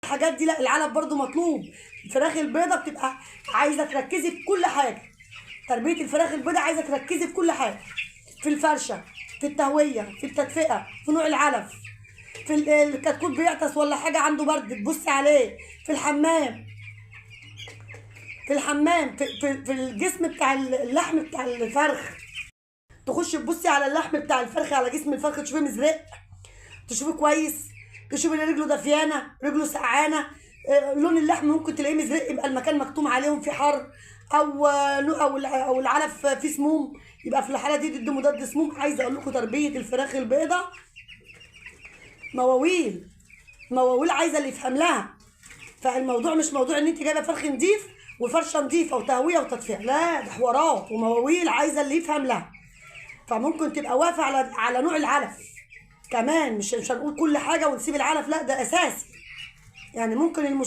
الحاجات دي. لا، العلف برضو مطلوب. الفراخ البيضة بتبقى عايزه تركزي في كل حاجة. تربيه الفراخ البيضة عايزه تركزي في كل حاجة، في الفرشة، في التهويه، في التدفئه، في نوع العلف، في الكتكوت بيعطس ولا حاجة عنده برد تبصي عليه، في الحمام، في الحمام، في الجسم بتاع اللحم بتاع الفرخ، تخش تبصي على اللحم بتاع الفرخ، على جسم الفرخ، تشوفيه مزرق، تشوفيه كويس، تشوفي ان رجله دفيانه، رجله سقعانه، لون اللحم ممكن تلاقيه مزرق، يبقى المكان مكتوم عليهم في حر، او العلف فيه سموم، يبقى في الحالة دي تدي مضاد سموم. عايزه اقول لكم تربيه الفراخ البيضاء مواويل، مواويل عايزه اللي يفهم لها. فالموضوع مش موضوع ان انت جايبه فرخ نضيف وفرشه نضيفه وتهويه وتدفئه، لا ده حوارات ومواويل عايزه اللي يفهم لها. فممكن تبقى واقفة على نوع العلف كمان، مش هنقول كل حاجة ونسيب العلف، لا ده اساسي. يعني ممكن المشكلة